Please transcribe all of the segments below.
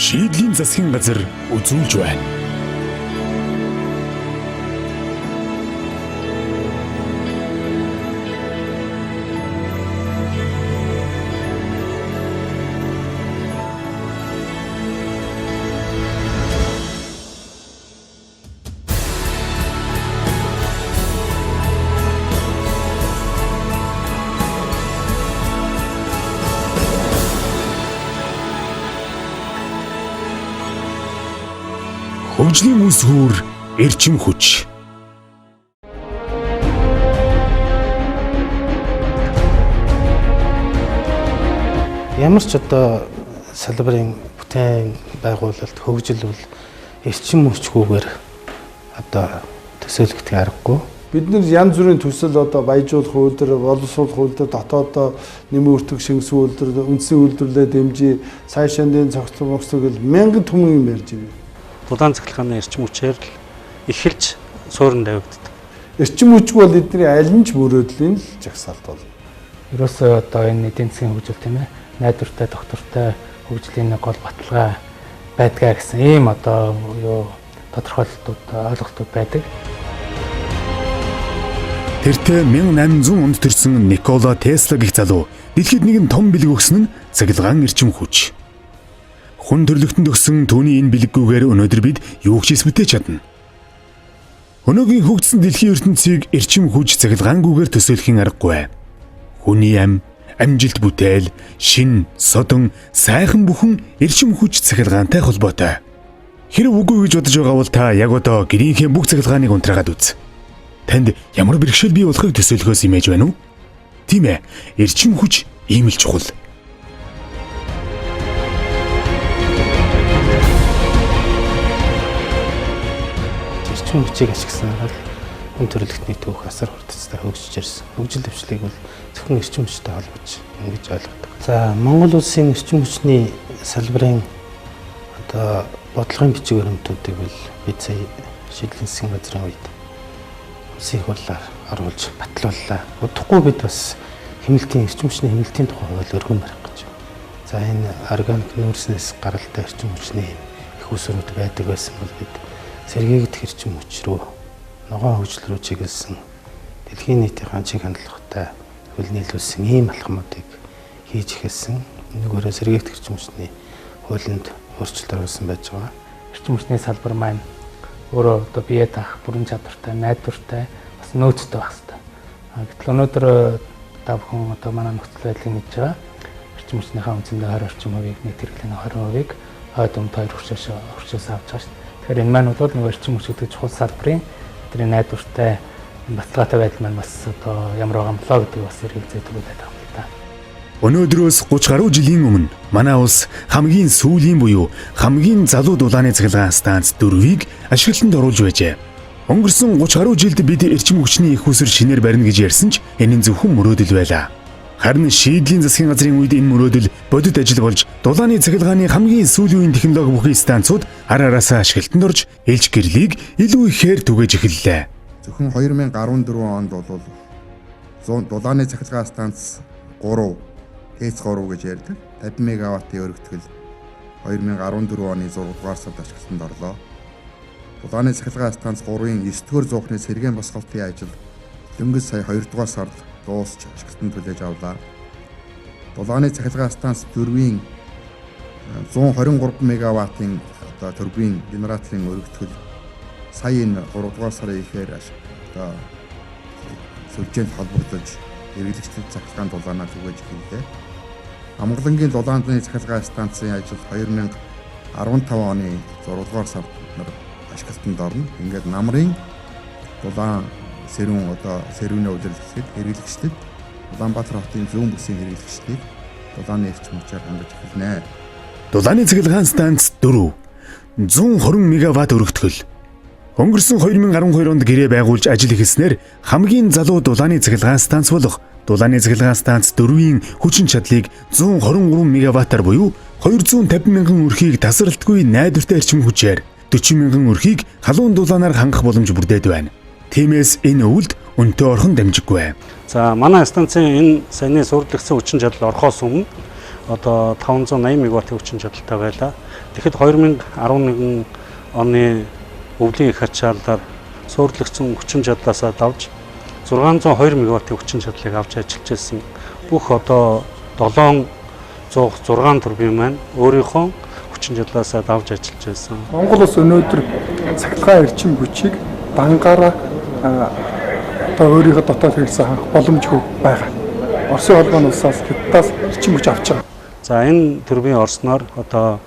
Шийдлийн засгийн газар үзүүлж байна. Хөгжлийн үсгүүр эрчим хүч. Ямар ч одоо салбарын бүтээн байгуулалт хөгжил бол эрчим хүчгүйгээр одоо төсөөлөгдөх аргагүй. Бид нар янз бүрийн төсөл одоо баяжуулах үйлдвэр, боловсруулах үйлдвэр, дотоодоо нэмэн өртөг шингэсэн үйлдвэр, үндсэн үйлдвэрлэлээ дэмжиж, сайшаандын цогцлог мөксөг гэл мянган түмэн юм ярьж байна. Дулаан цахилгааны эрчим хүчээр л эхэлж суурин тавигддаг. Эрчим хүчгүй бол эдний аль нь ч мөрөөдлийн л жагсаалт болно. Ерөөсөө одоо энэ эдийн засгийн хөгжил тийм найдвартай, доктортой хөгжлийн нэг гол баталгаа байдгаа гэсэн ийм одоо юу тодорхойлолтууд, ойлголтууд байдаг. Тэртээ 1800 онд төрсэн Никола Тесла гэх залуу дэлхийд нэгэн том бэлэг өгсөн нь цахилгаан эрчим хүч. Хүн төрлөختөнд өгсөн түүний энэ бэлэггүйгээр өнөөдөр бид юу ч хийс бүтээж чадна. Өнөөгийн хөгжсөн дэлхийн ертөнцийг эрчим хүч цахилгаангүйгээр төсөөлхийн аргагүй. Хүний ам, амжилт бүтээл, шин, содон, сайхан бүхэн эрчим хүч цахилгаантай холбоотой. Хэрв үгүй гэж бодож байгаа бол та яг одоо гэрийнхээ бүх цахилгааныг унтраагаад үз. Танд ямар бэрхшээл бий болохыг төсөөлөхөөс имэж байна уу? Тийм эрчим хүч ийм л чухал. Эрчим хүчийг ашигласанаар л хүн төрөлхтний түүх асар хурдцтай хөгжиж ирсэн. Хөгжил дэвшлийг бол зөвхөн эрчим хүчтэй холбож ингэж ойлгодог. За, Монгол улсын эрчим хүчний салбарын одоо бодлогын бичиг баримтуудыг бол бид сая шийдлийн засгийн газрын үед улсын их хурлаар оруулж батлууллаа. Удахгүй бид бас хэмнэлтийн эрчим хүчний хэмнэлтийн тухай хууль өргөн барих гэж. За, энэ органик нүүрснээс гаралтай эрчим хүчний их усрууд байдаг байсан бол бид сэргээгдэх эрчим хүч рүү, ногоон хөгжил рүү чиглэсэн дэлхийн нийтийн чиг хандлагатай хөл нийлүүлсэн ийм алхмуудыг хийж эхэлсэн. Нэгээрээ сэргээгдэх эрчим хүчний хуулинд өөрчлөлт оруулсан байж байгаа. Эрчим хүчний салбар маань өөрөө одоо бие даах бүрэн чадвартай, найдвартай, бас нөөцтэй байх хэрэгтэй. Гэтэл өнөөдөр та бүхэн одоо манай нөхцөл байдлыг мэдж байгаа. Эрчим хүчнийхээ үндсэндээ 20 орчим хувийг, нийт хэрэглээний 20%-ийг хойд өмнөд хоёр хөршөөс авч байгаа шүү дээ. Тэгэхээр энэ маань бол нөгөө эрчим хүч гэдэг чухал салбарын бидний найдвартай, баталгаатай байдал маань бас одоо ямар байгаа юм болоо гэдэг бас эргэлзээ төрүүлээд байгаа юм л да. Өнөөдрөөс 30 гаруй жилийн өмнө манай улс хамгийн сүүлийн буюу хамгийн залуу дулааны цахилгаан станц 4-ийг ашиглалтанд оруулж байжээ. Өнгөрсөн 30 гаруй жилд бид эрчим хүчний их усэр шинээр барина гэж ярьсан ч энэ нь зөвхөн мөрөөдөл байлаа. Харин шийдлийн засгийн газрын үед энэ мөрөөдөл бодит ажил болж дулааны цахилгааны хамгийн сүүлийн үеийн технологи бүхий станцууд ар араасаа ашиглалтанд орж элж гэрлийг илүү ихээр түгээж эхэллээ. Зөвхөн 2014 онд бол дулааны цахилгаан станц 3, ТЭЦ 3 гэж ярьдаг. 50 мегаваттын өргөтгөл 2014 оны 6 дугаар сард ашиглалтанд орлоо. Дулааны цахилгаан станц 3-ын 9 дугаар зуухны сэргээн босголтын ажил дөнгөж сая 2 дугаар сард дуусч ашиглалтанд хүлээж авлаа. Дулааны цахилгаан станц 4-ийн 123 мегаваттын одоо турбин генераторын өргөтгөл сая энэ 3 дугаар сарын ихээр одоо сүлжээнд холбогдож хэрэглэгчдэд цахилгаан дулаанаа түгээж эхэллээ. Амгалангийн дулааны цахилгаан станцын ажил 2015 оны 6 дугаар сард ашиглалтанд орно. Ингээд намрын дулаан сэрүүн одоо сэрүүнээ удирдлагад хэрэглэгчдэд Улаанбаатар хотын зүүн бүсийн хэрэглэгчдийг дулааны эрчим хүчээр хангаж эхэлнэ. Дулааны цахилгаан станц 4 120 мегаватт өргөтгөл. Өнгөрсөн 2012 онд гэрээ байгуулж ажил эхэлснээр хамгийн залуу дулааны цахилгаан станц болох дулааны цахилгаан станц 4-ийн хүчин чадлыг 123 мегаваттаар буюу 250 мянган өрхийг тасралтгүй найдвартай эрчим хүчээр 40 мянган өрхийг халуун дулаанаар хангах боломж бүрдээд байна. Тиймээс энэ өвөлд өнтэй орхон дамжиггүй. За, манай станцын энэ саяны суурилагдсан хүчин чадал орохоос өмнө одоо 580 мегаваттын хүчин чадалтай байлаа. Тэгэхэд 2011 оны өвлийн их ачааллаар суурлагдсан хүчин чадлаасаа давж 602 мегаваттын хүчин чадлыг авч ажиллаж байсан. Бүх одоо 706 турбин маань өөрийнхөө хүчин чадлаасаа давж ажиллаж байсан. Монгол улс өнөөдөр цахилгаан эрчим хүчийг дангаараа одоо өөрийнхөө дотоод хэрэгцээ хангах боломжгүй байгаа. Оросын холбооны улсаас Хятадаас эрчим хүч авч байгаа. За энэ турбин орсноор одоо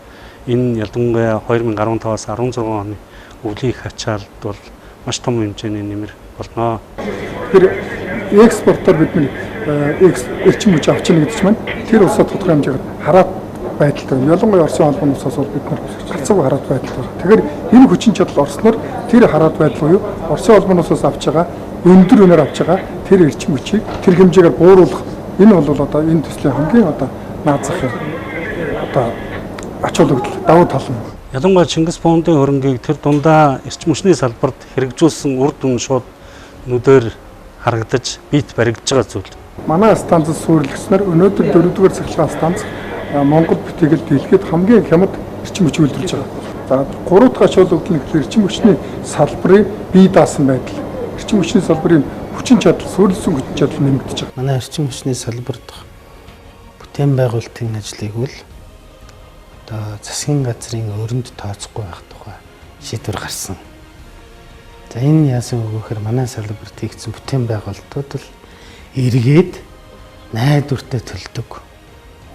энэ ялангуяа 2015-аас 16 оны өвлийн их ачаалд бол маш том хэмжээний нэмэр болно. Тэгэхээр экспортоор бид нар эрчим хүч авчна гэдэг чинь тэр улсад тодорхой хэмжээгээр хараат байдалтай байна. Ялангуяа Оросын холбооны улсаас бол бид нар гарцаагүй хараат байдалтай байна. Тэгэхээр энэ хүчин чадал орсноор тэр хараат байдал буюу Оросын холбооны улсаас авч байгаа өндөр үнээр авч байгаа тэр эрчим хүчийг тэр хэмжээгээр бууруулах энэ бол одоо энэ төслийн хамгийн одоо наад зах одоо ач холбогдол давуу тал нь. Ялангуяа Чингис фондын хөрөнгийг тэр дундаа эрчим хүчний салбарт хэрэгжүүлсэн үр дүн шууд нүдээр харагдаж бит баригдаж байгаа зүйл. Манай станц суурилгснаар өнөөдөр 4-р цахилгаан станц Монгол бүтээгэл дэлхийд хамгийн хямд эрчим хүч үйлдвэрлэж байгаа. За 3 дахь ач холбогдол нь гэхээр эрчим хүчний салбарын бие даасан байдал. Эрчим хүчний салбарын хүчин чадал, суурилсан хүчин чадал нэмэгдэж байгаа. Манай эрчим хүчний салбар дахь бүтээн байгуулалтын ажлыг бол одоо засгийн газрын өрөнд тооцохгүй байх тухай шийдвэр гарсан. За энэ яасан үг гэхээр манай салбарт хийгдсэн бүтээн байгуулалтууд л эргээд найдвартай төлдөг.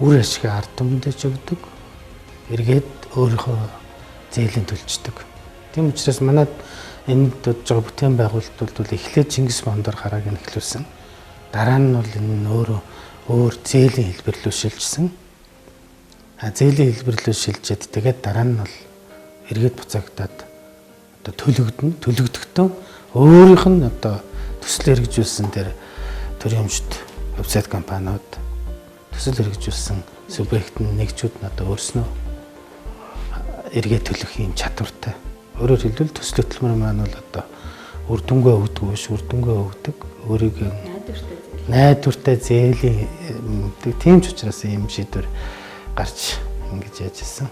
Үр ашиг ард түмэндээ өгдөг. Эргээд өөрийнхөө зээлийн төлждөг. Тийм учраас манай энд дуудаж байгаа бүтээн байгуулалтууд бол эхлээд Чингис фондоор харааг нь эхлүүлсэн. Дараа нь бол энэ нь өөрөө өөр зээлийн хэлбэр рүү шилжсэн. А зээлийн хэлбэр рүү шилжээд тэгээд дараа нь бол эргээд буцаагдаад одоо төлөгдөн. Төлөгдөхдөө өөрийнх нь одоо төсөл хэрэгжүүлсэн тэр төрийн өмчт вебсайт компаниуд төсөл хэрэгжүүлсэн субъект нь нэгжүүд нь одоо өөрснөө эргээд төлөх юм чадвартай. Өөрөөр хэлбэл төсөл хөтөлбөр маань бол одоо үр дүнгээ өгдөг биш, үр дүнгээ өгдөг. Өөрийгөө найдвартай зээлийн тийм ч учраас ийм шийдвэр гарч ингэж яаж ирсэн.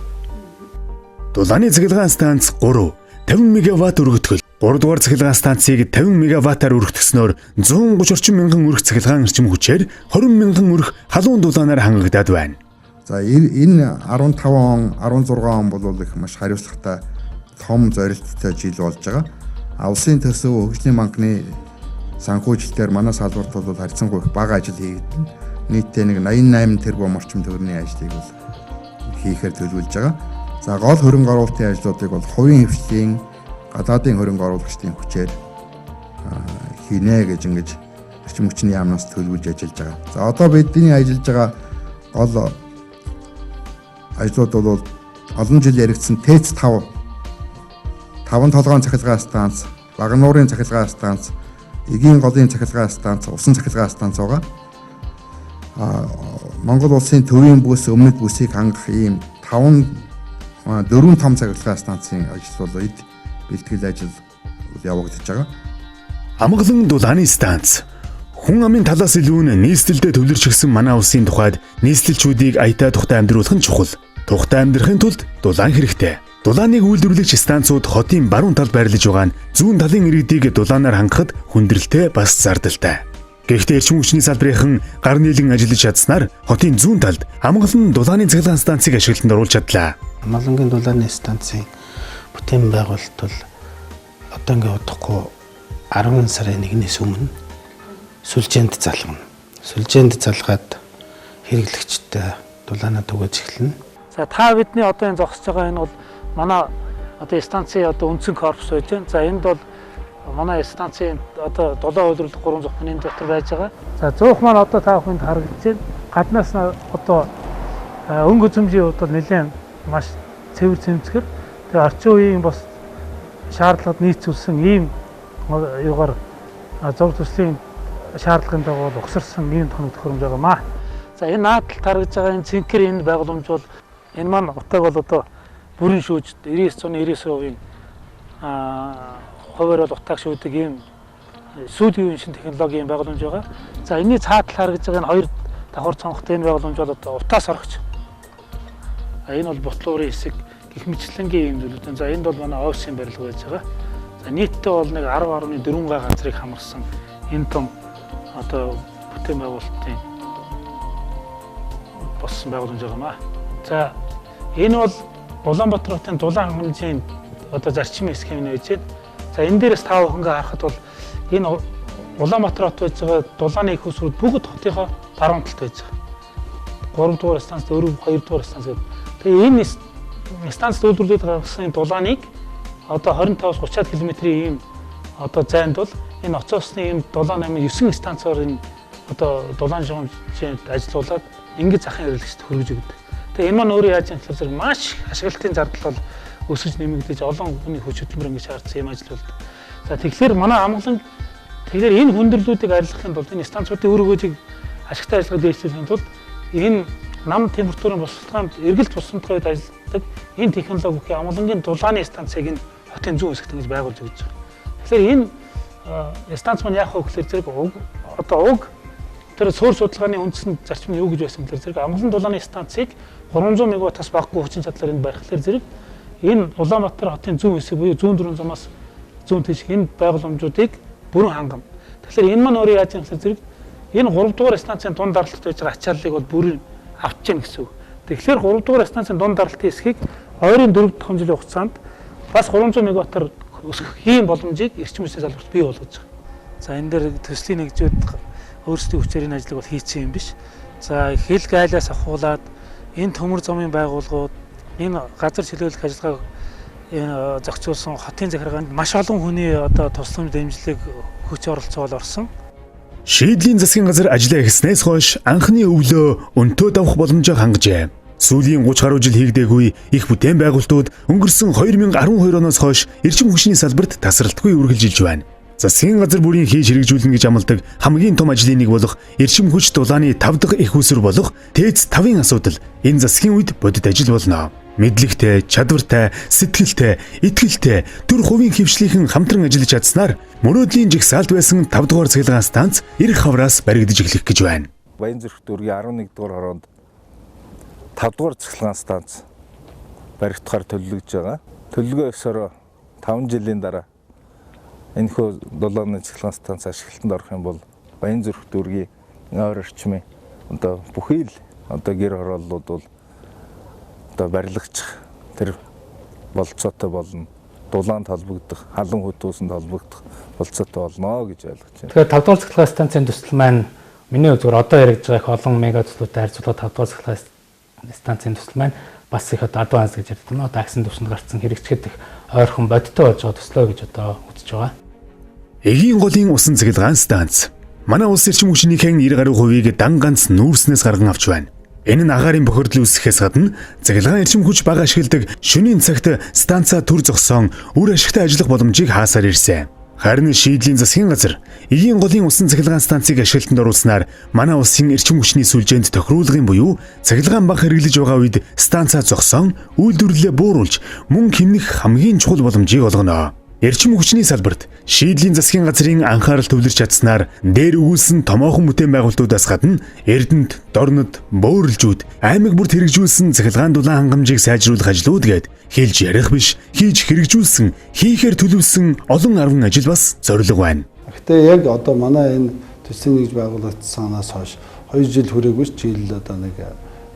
Дулааны цахилгаан станц 3 50 мегаватт өргөтгөл. 3 дугаар цахилгаан станцыг 50 мегаваттаар өргөтгснөөр 130 орчим мянган өрх цахилгаан эрчим хүчээр 20 мянган өрх халуун дулаанаар хангагдаад байна. За энэ 15 он, 16 он бол их маш хариуцлагатай том зорилттой жил болж байгаа. Улсын төсөв хөгжлийн банкны санхүүжилтээр манай салбарт бол харьцангуй их бага ажил хийгдэн. Нийтдээ нэг 88 тэрбум орчим төгрөгийн ажлыг бол хийхээр төлөвлөж байгаа. За гол хөрөнгө оруулалтын ажлуудыг бол хувийн хвшлийн гадаадын хөрөнгө оруулагчдын хүчээр хийнэ гэж ингэж эрчим хүчний яамнаас төлөвлөж ажиллаж байгаа. За одоо бидний ажиллаж байгаа гол ажлууд бол олон жил яригдсан ТЭЦ 5, таван толгойн цахилгаан станц, Багануурын цахилгаан станц, Эгийн голын цахилгаан станц, усан цахилгаан станц байгаа. Монгол улсын төвийн бүс, өмнөд бүсийг хангах ийм 4 том цахилгаан станцын ажил бол эд бэлтгэл ажил явагдаж байгаа. Амгалан дулааны станц. Хүн амын талаас илүү нь нийслэлдээ төвлөрч гисэн манай улсын тухайд нийслэлчүүдийг аятай тухтай амьдруулах нь чухал. Тухтай амьдрахын тулд дулаан хэрэгтэй. Дулааныг үйлдвэрлэгч станцууд хотын баруун талд байрлаж байгаа нь зүүн талын иргэдийг дулаанаар хангахад хүндрэлтэй бас зардалтай. Гэхдээ эрчим хүчний салбарынхан гар нийлэн ажиллаж чадсанаар хотын зүүн талд амгалан дулааны цахилгаан станцыг ашиглалтанд оруулж чадлаа. Амгалангийн дулааны станцын бүтээн байгуулалт бол одоо ингээ удахгүй 10 сарын 1-ээс өмнө сүлжээнд залгана. Сүлжээнд залгаад хэрэглэгчтэй дулаанаа түгээж эхэлнэ. За та бидний одоо энэ зогсож байгаа энэ бол манай одоо станцын одоо үндсэн корпус байж байна. За энд бол манай станцын одоо дулаан үйлдвэрлэх 3 зохины дотор байж байгаа. За зуух маань одоо та бүхэнд харагдаж байна. Гаднаас нь одоо өнгө үзэмжийн хувьд бол нэлээд маш цэвэр цэмцгэр. Тэгээ орчин үеийн бас шаардлагад нийцүүлсэн ийм юугаар зураг төслийн шаардлагын дагуу угсарсан ийм тоног төхөөрөмж байгаа маа. За энэ наад талд харагдаж байгаа энэ цэнхэр энэ байгууламж бол энэ маань утааг бол одоо бүрэн шүүж 99.99% хувиар бол утааг шүүдэг ийм сүүлийн үеийн шинэ технологийн байгууламж байгаа. За энэний цаад талд харагдаж байгаа энэ хоёр Давхар цонхтой энэ байгууламж бол одоо утаас орогч. Энэ бол бутлуурын хэсэг гэх мэтлэнгийн юм зүйлүүд. За энд бол манай офисын барилга байж байгаа. За нийтдээ бол нэг 10.4 га газрыг хамарсан энэ том одоо бүтээн байгуулалтын болсон байгууламж байгаа юм аа. За энэ бол Улаанбаатар хотын дулаан хангамжийн одоо зарчмын схем нь байж байна. За энэ дээрээс та бүхэнгээ харахад бол энэ Улаанбаатар хот байж байгаа дулааны их усрүүд бүгд хотынхоо баруун талд байж байгаа. 3 дугаар станц, 4, 2 дугаар станц гэдэг. Тэгээ энэ станц үйлдвэрлээд гаргасан дулааныг одоо 25-аас 30 км-ийн ийм одоо зайд бол энэ оцоосны ийм дулаан 8 9 станцаар энэ одоо дулаан шугамжинд ажилуулад ингэж захын хэрэглэгчд хүргэж өгдөг. Тэгээ энэ маань өөрөө яаж юм гэхээр маш их ашиглалтын зардал бол өсөж нэмэгдэж олон хүний хүч хөдөлмөр ингэж шаардсан юм ажил болдог. За тэгэхээр манай амгалан тэгэхээр энэ хүндрэлүүдийг арилгахын тулд энэ станцуудын үр өгөөжийг ашигтай ажиллагааг дээшлүүлэхийн тулд энэ нам температурын босголтгаанд эргэлт босгомтгой үед ажилладаг энэ технологи бүхий амгалангийн дулааны станцыг энэ хотын зүүн хэсэгт ингэж байгуулж өгч байгаа. Тэгэхээр энэ станц маань яах вэ гэхээр зэрэг одоо уг тэр суурь судалгааны үндсэн зарчим нь юу гэж байсан гэхээр зэрэг амгалан дулааны станцыг 300 мегаваттаас багагүй хүчин чадлаар энд барихлаар зэрэг энэ Улаанбаатар хотын зүүн хэсэг буюу зүүн дөрвөн замаас зүүн тийш энэ байгууламжуудыг бүрэн хангана. Тэгэхээр энэ маань өөрөө яаж юм гэхээр зэрэг энэ 3 дугаар станцын дунд даралтад байж байгаа ачааллыг бол бүрэн авч яах гэсэн үг. Тэгэхээр 3 дугаар станцын дунд даралтын хэсгийг ойрын 4 дахь жилийн хугацаанд бас 300 мегаваттаар өсгөх ийм боломжийг эрчим хүчний салбарт бий болгож байгаа. За энэ дээр төслийн нэгжүүд өөрсдийн хүчээр энэ ажлыг бол хийцэн юм биш. За хил гайлаас ахуулаад энэ төмөр замын байгууллагууд энэ газар чөлөөлөх ажиллагааг зохицуулсан хотын захиргаанд маш олон хүний одоо тусламж дэмжлэг хүч оролцоо бол орсон. Шийдлийн засгийн газар ажлаа эхэлснээс хойш анхны өвлөө өнтөө давах боломжоо хангажээ. Сүүлийн 30 гаруй жил хийгдээгүй их бүтээн байгуулалтууд өнгөрсөн 2012 оноос хойш эрчим хүчний салбарт тасралтгүй үргэлжилж байна. Засгийн газар бүрийн хийж хэрэгжүүлнэ гэж амладаг хамгийн том ажлын нэг болох эрчим хүч дулааны 5 дахь их усүр болох ТЭЦ 5-ын асуудал энэ засгийн үед бодит ажил болно. Мэдлэгтэй, чадвартай, сэтгэлтэй, итгэлтэй, төр хувийн хэвшлийнхэн хамтран ажиллаж чадсанаар мөрөөдлийн жагсаалд байсан 5 дугаар цахилгаан станц ирэх хавраас баригдаж эхлэх гэж байна. Баянзүрх дүүргийн 11 дугаар хороонд 5 дугаар цахилгаан станц баригдахаар төлөвлөж байгаа. Төлөвлөгөө ёсоор 5 жилийн дараа энэхүү дулааны цахилгаан станц ашиглалтанд орох юм бол Баянзүрх дүүргийн ойр орчмын одоо бүхий л одоо гэр хорооллууд бол одоо барилгачих тэр болцоотой болно. Дулаанд холбогдох, халуун хөтөөсөнд холбогдох болцоотой болно гэж ойлгож байна. Тэгэхээр 5 дугаар цахилгаан станцын төсөл маань миний зүгээр одоо яригдж байгаа их олон мега төслүүдтэй харьцуулахад 5 дугаар цахилгаан станцын төсөл маань бас их одоо адванс гэж ярьдаг юм. Одоо аксын түвшинд гарцсан хэрэгжихэд их ойрхон бодиттой болж байгаа төслөө гэж одоо үзэж байгаа. Эгийн голын усан цахилгаан станц. Манай улс эрчим хүчнийхэн 90 гаруй хувийг дан ганц нүүрснээс гарган авч байна. Энэ нь агаарын бохирдол үүсгэхээс гадна цахилгаан эрчим хүч бага ашигладаг шөнийн цагт станцаа төр зогсоон үр ашигтай ажиллах боломжийг хаасаар ирсэн. Харин шийдлийн засгийн газар эгийн голын усан цахилгаан станцыг ашиглалтанд оруулснаар манай улсын эрчим хүчний сүлжээнд тохируулгын буюу цахилгаан бага хэрэглэж байгаа үед станцаа зогсоон үйлдвэрлэлээ бууруулж мөн хэмнэх хамгийн чухал боломжийг олгоно. Эрчим хүчний салбарт шийдлийн засгийн газрын анхаарал төвлөрч чадсанаар дээр өгүүлсэн томоохон бүтээн байгуулалтуудаас гадна Эрдэнэт, Дорнод, Бөөрөлжүүд аймаг бүрт хэрэгжүүлсэн цахилгаан дулаан хангамжийг сайжруулах ажлууд гээд хэлж ярих биш, хийж хэрэгжүүлсэн, хийхээр төлөвлөсөн олон арван ажил бас зорилго байна. Гэтэ яг одоо манай энэ төслийн нэгж байгуулагдсанаас хойш 2 жил хүрээгүй ч жил одоо нэг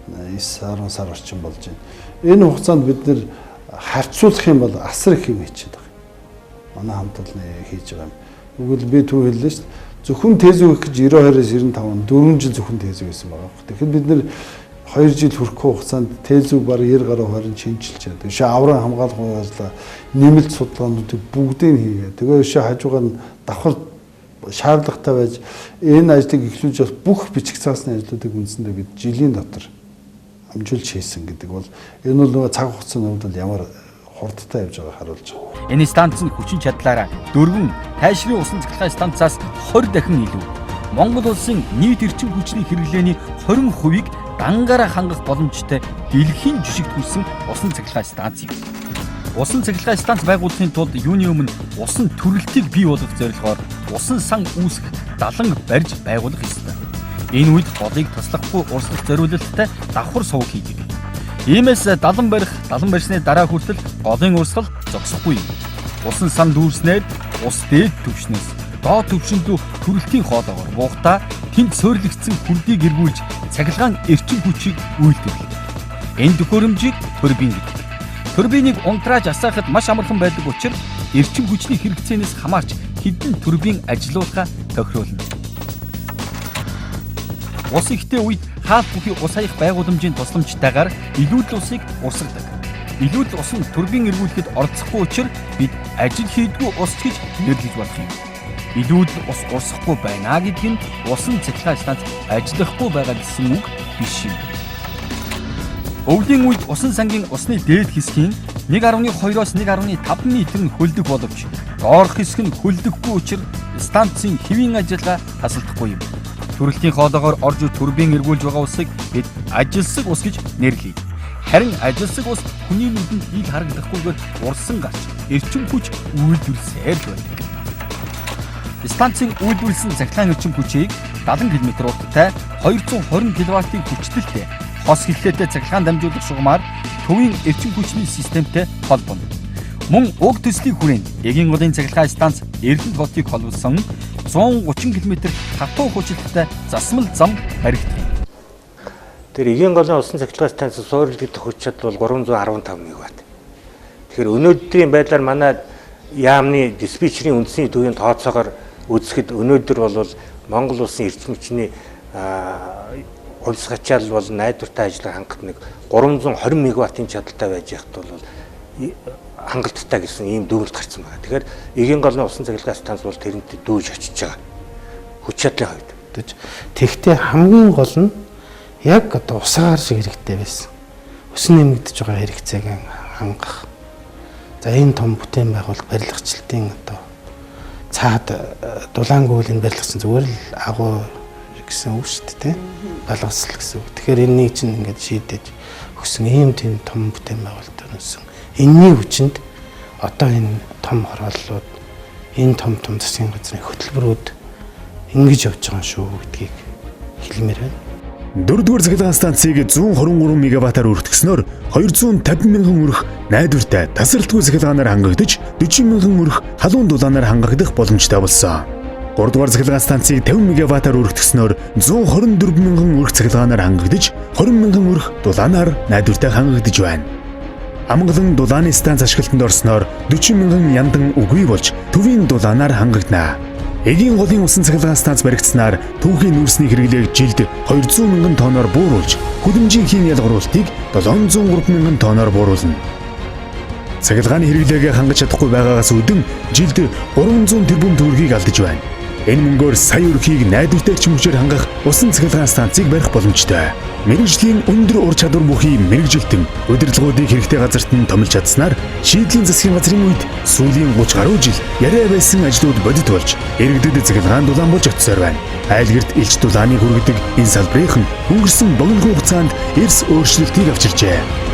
9 10 сар орчим болж байна. Энэ хугацаанд бид нэр харьцуулах юм бол асар их юм хийчихэд байгаа. Манай хамт олонны хийж байгаа юм. Тэгвэл би түн хэллээ шүү дээ. Зөвхөн ТЭЗ өгөх гэж 92-оос 95 он 4 жил зөвхөн ТЭЗ байсан байгаа. Тэгэхээр бид нэр 2 жил хүрэхгүй хугацаанд ТЭЗ үг бараг 90 гаруй хорин шинжилж байгаа. Тэгшээ авран хамгаалах ажлаа нэмэлт судалгаануудыг бүгдийг хийгээ. Тэгээ өшөө хажуугаар нь давхар шаардлагатай байж энэ ажлыг эхлүүлж бас бүх бичиг цаасны ажлуудыг үндсэндээ бид жилийн дотор амжуулж хийсэн гэдэг бол энэ бол нөгөө цаг хугацааны хувьд бол ямар хурдтай явж байгааг харуулж байгаа. Энэ станц нь хүчин чадлаараа дөрвөн тайшрын усан цахилгаан станцаас 20 дахин илүү. Монгол улсын нийт эрчим хүчний хэрэглээний 20%-ийг дангаараа хангах боломжтой дэлхийн жишгт хүрсэн усан цахилгаан станц юм. Усан цахилгаан станц байгуулахын тулд юуны өмнө усан төрөлтийг бий болгох зорилгоор усан сан үүсгэх далан барьж байгуулах ёстой. Энэ үед голыг туслахгүй урсгах зориулалттай давхар сувг хийдэг. Иймээс далан барих, далан барьсны дараа хүртэл голын урсгал зогсохгүй юм. Усан сан дүүрснээр ус дээд түвшнээс доод түвшин рүү төрөлтийн хоолоогоор буухдаа тэнд суйрлагдсан хүрдийг эргүүлж цахилгаан эрчим хүчийг үйлдвэрлэдэг. Энэ төхөөрөмжийг турбин гэдэг. Турбиныг унтрааж асаахад маш амархан байдаг учраас эрчим хүчний хэрэгцээнээс хамаарч хэдэн турбин ажилуулахаа тохируулна. Ус ихтэй үед хаалт бүхий ус хаях байгууламжийн тусламжтайгаар илүүдэл усыг урсгадаг. Илүүдэл ус нь турбин эргүүлэхэд оролцохгүй учраас бид ажил хийдгүй ус гэж нэрлэж болох юм. Илүүдэл ус урсгахгүй байна гэдг нь усан цахилгаан станц ажиллахгүй байгаа гэсэн үг биш юм. Өвлийн үед усан сангийн усны дээд хэсгийн 1.2-оос 1.5 метр нь хөлдөх боловч доорх хэсэг нь хөлдөхгүй учраас станцын хэвийн ажиллагаа тасалдахгүй юм. Төрөлтийн хоолоогоор орж турбин эргүүлж байгаа усыг бид ажилсаг ус гэж нэрлэе. Харин ажилсаг ус хүний нүдэнд ил харагдахгүйгээр урсан гарч эрчим хүч үйлдвэрлэсээр л байдаг. Станцын үйлдвэрлэсэн цахилгаан эрчим хүчийг 70 км урттай 220 кВт-ийн хүчдэлтэй хос хиллээтэй цахилгаан дамжуулах шугамар төвийн эрчим хүчний системтэй холбоно. Мөн уг төслийн хүрээнд Эгийн голын цахилгаан станц Эрдэнэт хотыг холбосон 130 км хатуу хурцтай засмал зам баригдах юм. Тэр Эгийн голын усан цахилгаан станц суурилдах хүч чадал бол 315 мегаватт. Тэгэхээр өнөөдрийн байдлаар манай яамны диспетчерийн үндсийн төвийн тооцоогоор үзэхэд өнөөдөр бол Монгол улсын эрчим хүчний хувьс ачаал бол найдвартай ажиллах хангахад нэг 320 мегаваттын чадaltaй байж яхад бол хангалттай гэсэн ийм дүгнэлт гарсан байна. Тэгэхээр Эгийн голын усан цахилгаан станц бол тэрнтэй дүүж очиж байгаа. Хүч чадлын хувьд. Тэгэхдээ хамгийн гол нь яг одоо усаагаар шиг хэрэгтэй байсан. Өсөн нэмэгдэж байгаа хэрэгцээг хангах. За энэ том бүтээн байгуулалт барилгачлалтын одоо цаад дулаан гүйлийн барилгачин зүгээр л агуу гэсэн үг шүү дээ, тийм. Балгасл гэсэн үг. Тэгэхээр энэний чинь ингээд шийдэж өгсөн ийм тийм том бүтээн байгуулалт өнсөн. Энэний хүчинд одоо энэ том хорооллууд, энэ том том засгийн газрын хөтөлбөрүүд ингэж явж байгаа шүү гэдгийг хэлмээр байна. Дөрөвдүгээр цахилгаан станцыг 123 мегаваттаар өргөтгснөөр 250 мянган өрх найдвартай тасралтгүй цахилгаанаар хангагдаж 40 мянган өрх халуун дулаанаар хангагдах боломжтой болсон. Гуравдугаар цахилгаан станцыг 50 мегаваттаар өргөтгснөөр 124 мянган өрх цахилгаанаар хангагдаж 20 мянган өрх дулаанаар найдвартай хангагдаж байна. Амгалан дулааны станц ашиглалтанд орсноор 40 мянган яндан үгүй болж төвийн дулаанаар хангагдана. Эгийн голын усан цахилгаан станц баригдсанаар түүхийн нүүрсний хэрэглээг жилд 200 мянган тоноор бууруулж хүлэмжийн хийн ялгаруулалтыг 703 мянган тоноор бууруулна. Цахилгааны хэрэглээгээ хангаж чадахгүй байгаагаас үүдэн жилд 300 тэрбум төгрөгийг алдаж байна. Энэ мөнгөөр сая өрхийг найдвартай эрчим хүчээр хангах усан цахилгаан станцыг барих боломжтой. Мэргэжлийн өндөр ур чадвар бүхий мэргэжилтэн удирдлагуудыг хэрэгтэй газарт нь томилж чадсанаар шийдлийн засгийн газрын үед сүүлийн 30 гаруй жил яриа байсан ажлууд бодит болж иргэдэд цахилгаан дулаан болж очсоор байна. Айлгэрт элч дулааныг хүргэдэг энэ салбарынхан өнгөрсөн богино хугацаанд эрс өөрчлөлтийг авчирчээ.